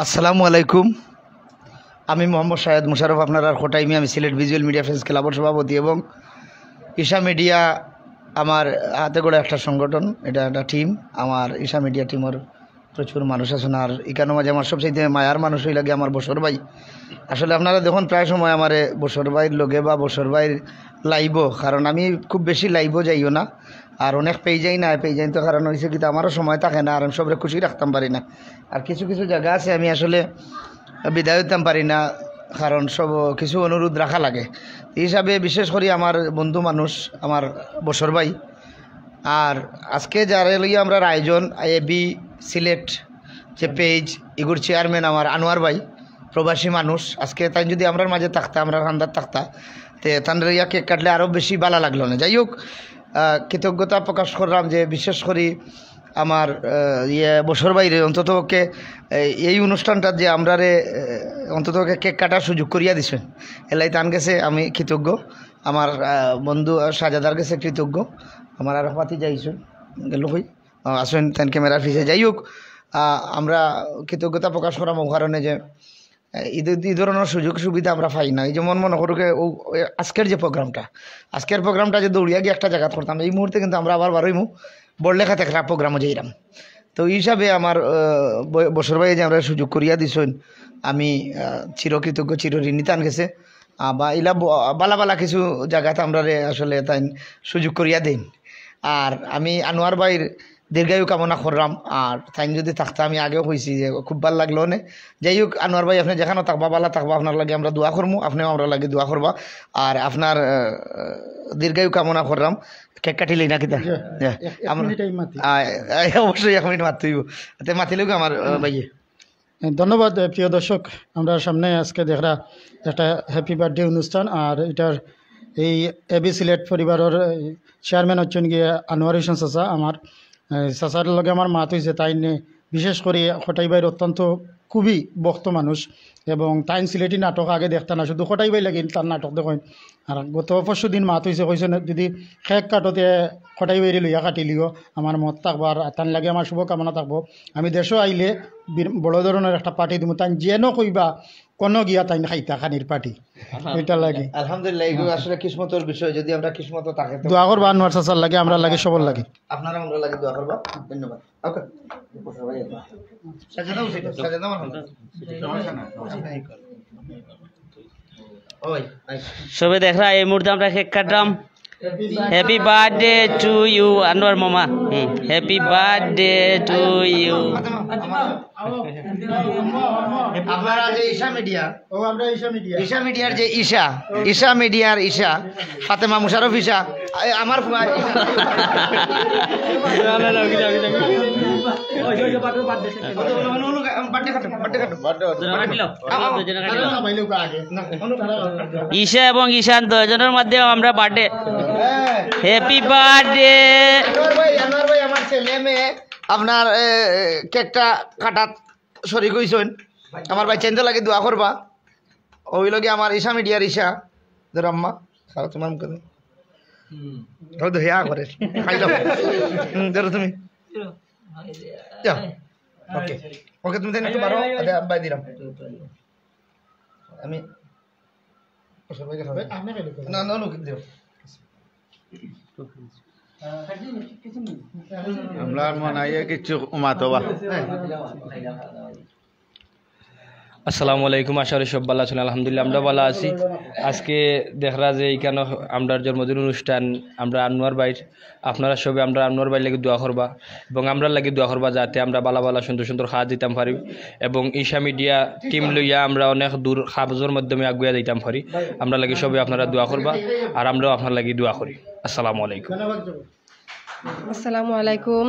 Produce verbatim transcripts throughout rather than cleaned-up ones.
আসসালামু আলাইকুম। আমি মোহাম্মদ শাহেদ মুশারফ, আপনারার কটাই মিয়া, আমি সিলেট ভিজুয়াল মিডিয়া ফ্রেন্ডস ক্লাবর সভাপতি এবং ঈশা মিডিয়া আমার হাতে গড়া একটা সংগঠন, এটা একটা টিম। আমার ঈশা মিডিয়া টিমর প্রচুর মানুষ আছইন। আর ইকানো মাঝে আমার সবচাইতে মায়ার মানুষ অইলা গিয়া আমার বসর ভাই। আসলে আপনারা দেখইন প্রায় সময় আমারে বসর ভাইর লগে বা বসর ভাইর লাইভও, কারণ আমি খুব বেশি লাইভও যাইও না, আর অনেক পেজ আই না, পেজ আইন তো কারণ অইছে কিতা, আমারও সময় থাকে না, আর আমি সবরে খুশি রাখতাম পারি না। আর কিছু কিছু জাগা আছে আমি আসলে বিদায় অইতাম পারি না, কারণ সব কিছু অনুরোধ রাখা লাগে। এই হিসাবে বিশেষ করি আমার বন্ধু মানুষ, আমার বসর ভাই। আর আজকে যারে লইয়া আমরার আয়োজন, এবি সিলেট যে পেজ, ইগুর চেয়ারম্যান আমার আনোয়ার ভাই, প্রবাসী মানুষ, আজকে তাইন যদি আমরার মাঝে থাকতা, আমরার কান্দাত থাকতা, তে তানরে ইয়া কেক কাটলে আরও বেশি ভালা লাগলো না। যাই হোক, আহ, কৃতজ্ঞতা প্রকাশ করলাম যে বিশেষ করি আমার, আহ, ইয়ে বসর ভাইরে অন্তত পক্ষে এই, এই অনুষ্ঠানটা যে আমরারে, আহ, অন্তত পক্ষে কেক কাটার সুযোগ করিয়া দিছইন, এলাই তান গেছে আমি কৃতজ্ঞ। আমার, আহ, বন্ধু শাহজাদার গেছে কৃতজ্ঞ। আমার আরো পাতি যাইছইন, গেল কই? আহ, আছইন তান ক্যামেরার পিছে। যাই হোক, আহ, আমরা কৃতজ্ঞতা প্রকাশ করাম ও কারণে যে এই ধ-, এই ধরনের সুযোগ সুবিধা আমরা পাই না। এই যেমন মনে করুক, এ, ও, এ, আজকের যে প্রোগ্রামটা, আজকের প্রোগ্রামটা যে দৌড়িয়া গিয়া একটা জাগাত করতাম, এই মুহূর্তে কিন্তু আমরা আবার বারইমু বড়লেখা থাকি প্রোগ্রামও যাইরাম। তো এই হিসাবে আমার, আহ, ব-, বসর ভাইয়ে যে আমরারে সুযোগ করিয়া দিছইন, আমি, আহ, চিরকৃতজ্ঞ, চিরঋণী তান গেছে। আহ, বা ইলা ব-, বালা বালা কিছু জাগাত আমরারে আসলে তাইন সুযোগ করিয়া দেইন। আর আমি আনোয়ার ভাইর দীর্ঘায়ু কামনা করলাম। আর তাইন যদি থাকতা, আমি আগেও কইছি যে খুব ভালা লাগলো অনে। যাই হোক, আনোয়ার ভাই, আপনে যেখানো থাকবা, বালা থাকবা, আপনার লাগি আমরা দোয়া করমু, আপনেও আমরার লাগি দোয়া করবা। আর আপনার, আহ, দীর্ঘায়ু কামনা করলাম। কেক কাটিলেই না কিতা? জি। জি। এক, এক আমরা মিনিট আমি মাতি। আয়, আয়, অবশ্যই এক মিনিট মাততে অইবো। তে মাতিলেও কি আমার, আহ, ভাইয়ে? ধন্যবাদ, আহ, প্রিয় দর্শক। আমরার সামনে আজকে দেখরা একটা হ্যাপি বার্থডে অনুষ্ঠান, আর ইটার এই এবি সিলেট পরিবারর, আহ, চেয়ারম্যান অইছইন গিয়া আনোয়ার হোসেন চাচা। আমার, আহ, চাচার লগে আমার মাত অইছে, তাইন বিশেষ করি কটাই ভাইর অত্যন্ত খুবই ভক্ত মানুষ, এবং তাইন সিলেটি নাটক আগে দেখতা না, শুধু কটাই ভাই লাগি তান নাটক দেখইন। আর গত পরশু দিন মাত অইছে, কইছইন যদি কেক কাটো তে কটাই ভাইরে লইয়া কাটিলিও, আমার মত থাকবো, আর তান লাগি আমার শুভকামনা থাকবো। আমি দেশো আইলে বি-, বড় ধরনের একটা পার্টি দিমু, তাইন যেন কইবা কোনো গিয়া তাইন খাইতা খানির পার্টি। ইটা লাগি। আলহামদুলিল্লাহ, এগুলো আসলে কিসমতর বিষয়, যদি আমরা কিসমতো থাকে তো। দোয়া করবা আনোয়ার চাচার লাগি, আমরার লাগি, সবর লাগি। আপনারা আমরার লাগি দোয়া করবা। ধন্যবাদ। ওকে। সাজাদা উচিত, সাজাদা আমার হলো। সমস্যা নাই। ওই, আই। সবে দেখরা, এই মুহূর্তে আমরা কেক কাটরাম। Happy birthday to you, Anwar মামা। হুম, happy birthday to you. আপনারা যে ঈশা মিডিয়া, ও, আমরা ঈশা মিডিয়া। ঈশা মিডিয়ার যে ঈশা, ঈশা মিডিয়ার ঈশা, ফাতেমা মুশারফ ঈশা, এ, আমার ফুয়া ঈশা। না, না, না, ওকে, ওকে, ওকে। ওই, ওই, ওই, বার্থডে, বার্থডে। বার্থডে কাটো, বার্থডে কাটো, বার্থডে কাটো। আও, আও। ঈশা এবং ঈশান দুইজনের মধ্যে আমরা বার্থডে। হ্যাঁ। Happy birthday। আনোয়ার ভাই, আনোয়ার ভাই, আমার ছেলে মেয়ে আপনার, এ, এ, কেকটা কাটাত শরিক অইছইন। আমার ভাইছাইন্তর লাগি দোয়া করবা। অউ লগে আমার ঈশা মিডিয়ার ঈশা, ধরো আম্মা, খাও তোমার মুখে দাও। ধরো তো হেয়া করে, খাই দাও। হুম, ধরো তুমি। যাও। ওকে। ওকে, তুমি তাইন একটু বারো, আদে আব্বাই দিলাম। আমি না, না, না, দিও। আমরা মনে হয় কিছু উমাতো বা। আসসালামু আলাইকুম, আশা করি সব ভালা আছইন। আলহামদুলিল্লাহ, আমরা ভালা আছি। আজকে দেখরা যে ইখানো আমরার জন্মদিন অনুষ্ঠান, আমরা আনোয়ার ভাইর, আপনারা সবে আমরা আনোয়ার ভাইর লাগি দোয়া করবা এবং আমরার লাগি দোয়া করবা, যাতে আমরা ভালা ভালা সুন্দর সুন্দর কাজ দিতাম পারি এবং ঈশা মিডিয়া টিম লইয়া আমরা অনেক দূর কাজর মাধ্যমে আগুয়া যাইতাম পারি। আমরার লাগি সবে আপনারা দোয়া করবা, আর আমরাও আপনার লাগি দোয়া করি। আসসালামু আলাইকুম। আসসালামু আলাইকুম।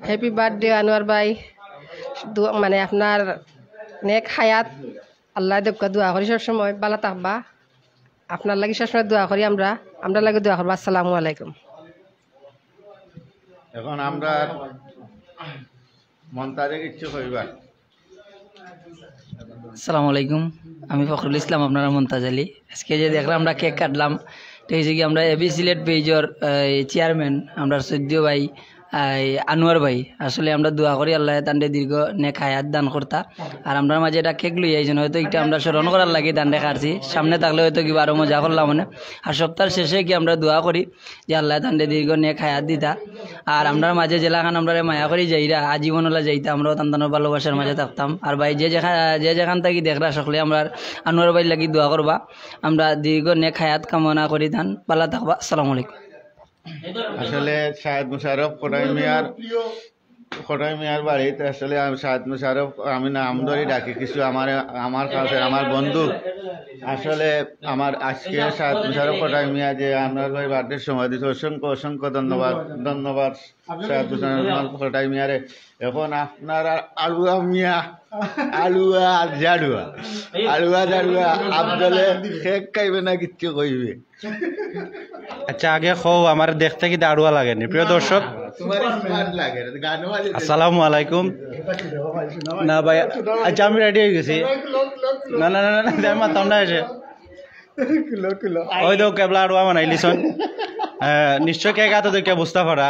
হ্যাপি বার্থডে আনোয়ার ভাই। দোয়া, মানে, আপনার নেক হায়াত আল্লাহ দেউক্কা, দোয়া করি সবসময় ভালা থাকবা। আপনার লাগি সবসময় দোয়া করি আমরা, আমরার লাগি দোয়া করবা। আসসালামু আলাইকুম। এখন আমরা মন্তাজে কিছু কইবা। আসসালামু আলাইকুম, আমি ফখরুল ইসলাম, আপনারার মন্তাজ আলী। আজকে যে দেখরা আমরা কেক কাটলাম, ইটা অইছে কি আমরা এবি সিলেট পেজর, আহ, চেয়ারম্যান, আমরার সৈদ্য ভাই, এই আনোয়ার ভাই, আসলে আমরা দোয়া করি আল্লায় তানরে দীর্ঘ নেক হায়াত দান করতা। আর আমরার মাঝে একটা কেক লইয়া আইছইন, হয়তো একটা আমরা স্মরণ করার লাগি তানরে কাটছি, সামনে থাকলে হয়তো কিবা আরো মজা করলাম অনে। আর সপ্তাহর শেষে কি আমরা দোয়া করি যে আল্লায় তানরে দীর্ঘ নেক হায়াত দিতা। আর আমরার মাঝে যেলাখান আমরারে মায়া করি যাইরা, আজীবন অলা যাইতা, আমরাও তান তানর ভালোবাসার মাঝে থাকতাম। আর ভাই, যে যেখা-, যে যেখান থাকি দেখরা, সকলে আমরার আনোয়ার ভাইর লাগি দোয়া করবা। আমরা দীর্ঘ নেক হায়াত কামনা করি তান। ভালা থাকবা। আসসালামু আলাইকুম। আসলে শাহেদ মুশাররফ কটাই মিয়ার, কটাই মিয়ার বাড়িত আসলে আমি শাহেদ মুশাররফ, আমি নাম ধরি ডাকি কিছু আমার, আমার কাছে আমার বন্ধু। আসলে আমার আজকে শাহেদ মুশাররফ কটাই মিয়া যে আনোয়ার ভাই বার্থডে সময় দিছে, অসংখ্য, অসংখ্য ধন্যবাদ, ধন্যবাদ শাহেদ মুশাররফ কটাই মিয়ারে। এখন আপনারা আলুয়া মিয়া, আলুয়া আর জাড়ুয়া, আলুয়া জাড়ুয়া, আফজলে কেক খাইবে না কিচ্ছু কইবে। আচ্ছা, আগে কও, আমার দেখতে কিতা আড়ুয়া লাগেনি, প্রিয় দর্শক? তোমার smart লাগে, গানও বাজে। আসসালামু আলাইকুম। না ভাই, আচ্ছা, আমি রেডি হয়ে গেছি। না, না, না, না, না, আমি মারতাম না এসে। ওই দেখো, কেবলা আড়ুয়া বানাইলিছন। আহ, নিশ্চয় কেক আতো দেখে বুঝতা পারা।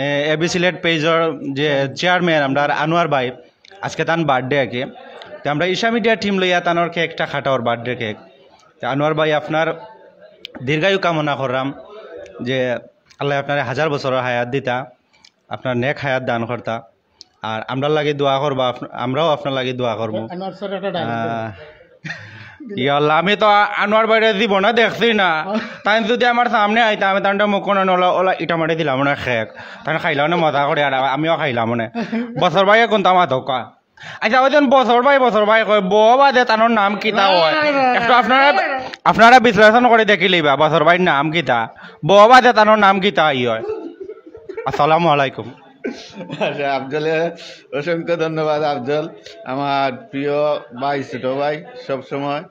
এ, এবি সিলেট পেজর যে চেয়ারম্যান আমরার আনোয়ার ভাই, আজকে তান বার্থডে আর কি। তে আমরা ঈশা মিডিয়া টিম লইয়া তানর কেকটা কাটাওর, বার্থডে কেক। তে আনোয়ার ভাই, আপনার দীর্ঘায়ু কামনা করলাম যে আল্লায় আপনারে হাজার বছরর হায়াত দিতা, আপনার নেক হায়াত দান করতা। আর আমরার লাগি দোয়া করবা, আপ-, আমরাও আপনার লাগি দোয়া করমু। আনোয়ার স্যার একটা ডায়লগ বলো। আহ, ইয়া আল্লাহ, আমি তো আ-, আনোয়ার ভাইরে জীবনে দেখছি না। তাইন যদি আমার সামনে আইতা, আমি তানরে মুখ কোনো নলা, ওলা ইটা মারি দিলাম অনে কেক। তাইন খাইলাম অনে মজা করি, আর আমিও খাইলাম অনে। বছর ভাইয়ে কোনটা মাতকা? আচ্ছা, ওই দিন বছর ভাই, বছর ভাই কয়, বউ বাদে তানর নাম কিতা হয়? একটু আপনারা, আপনারা বিশ্লেষণ করি দেখি লইবা, বছর ভাইর নাম কিতা, বউ বাদে তানর নাম কিতা ই হয়। আসসালামু আলাইকুম। আচ্ছা, আফজলে অসংখ্য ধন্যবাদ। আফজল আমার প্রিয় ভাই, ছোট ভাই, সব সময়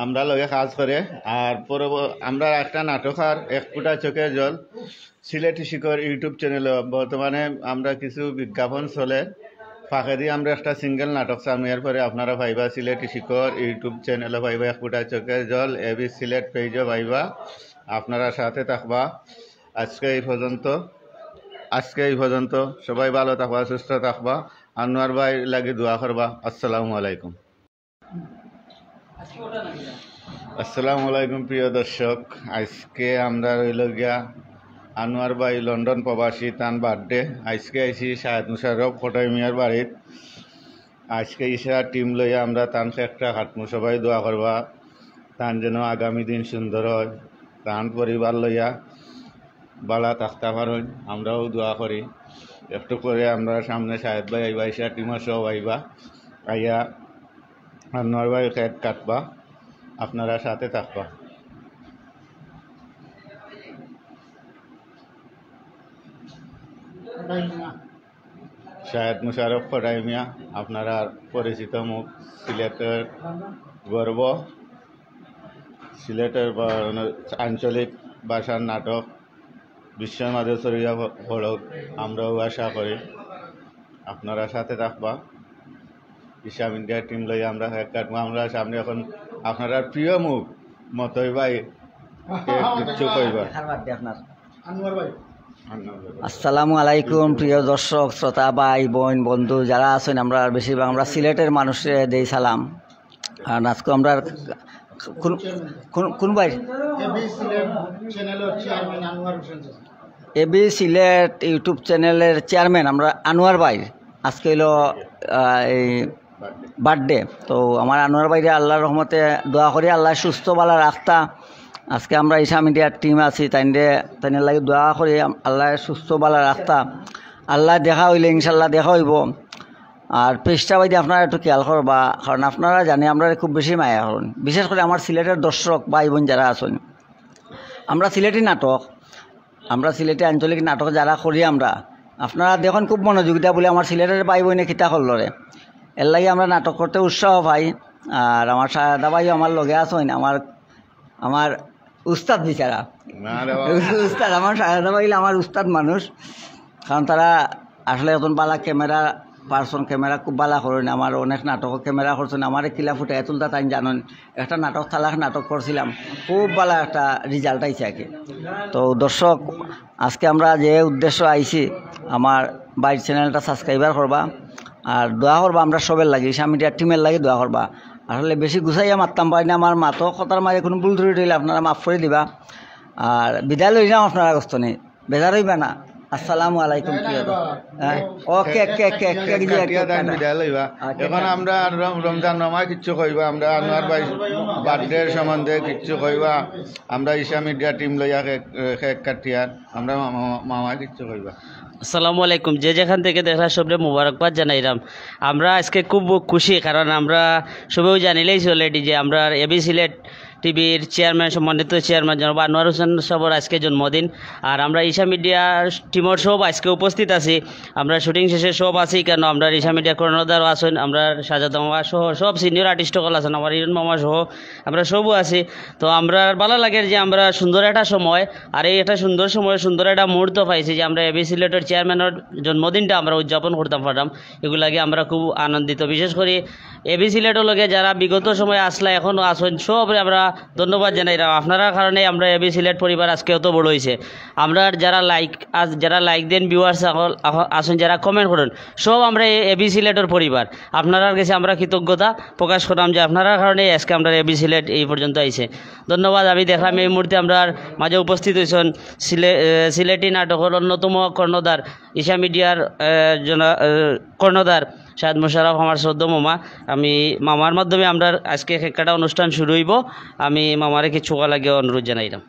আমরা লগে কাজ করে। আর পরব-, আমরা একটা নাটক আর এক ফুটা চোখের জল, সিলেটি শিকড় YouTube চ্যানেলে বর্তমানে আমরা কিছু বিজ্ঞাপন চলে, ফাঁকেদি আমরা একটা সিঙ্গেল নাটক চালু, এরপরে আপনারা পাইবা সিলেটি শিকড় YouTube চ্যানেলে পাইবা, এক ফুটা চোখের জল, এবি সিলেট পেজও পাইবা। আপনারা সাথে থাকবা। আজকে এই পর্যন্ত, আজকে এই পর্যন্ত। সবাই ভালো থাকবা, সুস্থ থাকবা। আনোয়ার ভাই লাগি দোয়া করবা। আসসালামু আলাইকুম। আসসালামু আলাইকুম প্রিয় দর্শক, আজকে আমরা রইল গিয়া আনোয়ার ভাই লন্ডন প্রবাসী, তান বার্থডে। আজকে আইছি শাহেদ মুশাররফ কটাই মিয়ার বাড়িত। আজকে ঈশা টিম লইয়া আমরা তান কেকটা কাটমু, সবাই দোয়া করবা তান যেন আগামী দিন সুন্দর হয়, তান পরিবার লইয়া বালা থাকতা পারইন, আমরাও দোয়া করি। একটু পরে আমরা সামনে শাহেদ ভাই আইবা, ঈশা টিমও সব আইবা, আইয়া আনোয়ার ভাই কেক কাটবা, আপনারা সাথে থাকবা। শাহেদ মুশাররফ কটাই মিয়া, আপনারা পরিচিত মুখ, সিলেটের গর্ব, সিলেটের বা-, আঞ্চলিক ভাষার নাটক বিশ্বর মাঝে ছড়িয়া প-, পড়ুক, আমরাও আশা করি। আপনারা সাথে থাকবা। ঈশা মিডিয়া টিম লই আমরা এক কাটবো। আমরা সামনে এখন আপনারা প্রিয় মুখ মতই ভাই কে কিচ্ছু কইবা। কার বার্থডে আপনার? আনোয়ার ভাই। আনোয়ার ভাই। আসসালামু আলাইকুম, প্রিয় দর্শক, শ্রোতা, ভাই, বোন, বন্ধু যারা আছেন, আমরা বেশিরভাগ আমরা সিলেটের মানুষরে দেই সালাম। আর আজকে আমরা কোন, কোন, কোন ভাই? এবি সিলেট চ্যানেলের চেয়ারম্যান আনোয়ার হোসেন চাচা। এবি সিলেট YouTube চ্যানেলের চেয়ারম্যান আমরা আনোয়ার ভাই, আজকে হইলো, আহ, এই বার্থডে। তো আমার আনোয়ার ভাইরে আল্লাহর রহমতে দোয়া করি, আল্লাহ সুস্থ বালা রাখতা। আজকে আমরা ঈশা মিডিয়ার টিম আছি, তাইনরে, তাইনের লাগি দোয়া করি, আল্লাহ সুস্থ বালা রাখতা। আল্লাহ দেখা হইলে ইনশাল্লাহ দেখা হইব। আর পেজটা ভাই আপনারা একটু খেয়াল করবা, কারণ আপনারা জানি আমরা খুব বেশি মায়া করইন, বিশেষ করে আমার সিলেটের দর্শক ভাই বোন যারা আছেন। আমরা সিলেটি নাটক, আমরা সিলেটি আঞ্চলিক নাটক যারা করি আমরা, আপনারা দেখইন খুব মনোযোগিতা বলে আমার সিলেটের ভাই বোনে কিতা করলো রে, এর লাগি আমরা নাটক করতে উৎসাহ পাই। আর আমার সারদা ভাইও আমার লগে আছেন, আমার, আমার উস্তাদ বিচারা। না রে বাবা। উস্তাদ, আমার সারদা ভাই আমার উস্তাদ মানুষ, কারণ তারা আসলে একজন বালা ক্যামেরা পার্সন, ক্যামেরা খুব বালা করইন। আমার অনেক নাটকও ক্যামেরা করছেন, আমারে কিলা ফুটাইয়া তুলতা তাইন জানইন। একটা নাটক, তালাক নাটক করছিলাম, খুব বালা একটা রেজাল্ট আইছে আর কি। তো দর্শক, আজকে আমরা যে উদ্দেশ্য আইছি, আমার ভাইর চ্যানেলটা সাবস্ক্রাইবার করবা, আর দোয়া করবা আমরা সবের লাগি, ঈশা মিডিয়ার টিমের লাগি দোয়া করবা। আসলে বেশি গুছাইয়া মাততাম পারি না, আমার মাতো কথার মাঝে কোনো ভুল ত্রুটি হইলে আপনারা মাফ করে দিবা। আর বিদায় লইলাম আপনারা গস্তনে, বেজার হইবা না। আসসালামু আলাইকুম। কি হলো? হ্যাঁ? ও, cake, cake, cake, cake, cake, কাটিয়া কেক, তাই কেক। বিদায় লইবা। আচ্ছা, এখন কেক। আমরা আর রম-, রমজান মামায় কিচ্ছু কইবা, আমরা আনোয়ার ভাই বার্থডে সম্বন্ধে কিচ্ছু কইবা, আমরা ঈশা মিডিয়া টিম লইয়া কেক, কেক কাটিয়ার, আমরা মামা, মামায় কিচ্ছু কইবা। আসসালামু আলাইকুম। যে যেখান থেকে দেখরা সবরে মুবারকবাদ জানাইলাম। আমরা আজকে খুব খুশি, কারণ আমরা সবেও জানিলেই অলরেডি যে আমরা এবি সিলেট টিভির চেয়ারম্যান, সম্মানিত চেয়ারম্যান জনাব আনোয়ার হোসেন সাহেবের আজকে জন্মদিন। আর আমরা ঈশা মিডিয়া টিমর সব আজকে উপস্থিত আছি। আমরা শুটিং শেষে সব আছি, কেন আমরা ঈশা মিডিয়া কর্ণধারও আছেন, আমরা শাহজাদ মামা সহ সব সিনিয়র আর্টিস্ট সকল আছেন, আমার ইরন মামা সহ আমরা সবও আছি। তো আমরা ভালা লাগের যে আমরা সুন্দর একটা সময়, আর এই একটা সুন্দর সময়, সুন্দর একটা মুহূর্ত পাইছি যে আমরা এবি সিলেটর চেয়ারম্যানের জন্মদিনটা আমরা উদযাপন করতাম পারলাম, এগুলাকে আমরা খুব আনন্দিত। বিশেষ করে এবি সিলেটর লগে যারা বিগত সময় আসলা, এখনো আছেন, সবরে আমরা ধন্যবাদ জানাইলাম। আপনারার কারণে আমরা এবি সিলেট পরিবার আজকে অত বড় হইছে। আমরা যারা লাইক, আজ যারা লাইক দেন, ভিউয়ার্স আছেন, যারা কমেন্ট করেন, সব আমরা এবি সিলেটর পরিবার। আপনারার কাছে আমরা কৃতজ্ঞতা প্রকাশ করলাম যে আপনারার কারণে আজকে আমরা এবি সিলেট এই পর্যন্ত আইছে। ধন্যবাদ। আমি দেখলাম এই মুহূর্তে আমরার মাঝে উপস্থিত হইছেন সিলে-, এ, সিলেটি নাটকর অন্যতম কর্ণধার, ঈশা মিডিয়ার, এ, জনা-, এ, কর্ণধার শাহেদ মোশাররফ, আমার শ্রদ্ধেয় মামা। আমি মামার মাধ্যমে আমরার আজকে কেক কাটা অনুষ্ঠান শুরু হইব। আমি মামারে কিছু কথা লাগে অনুরোধ জানাইলাম।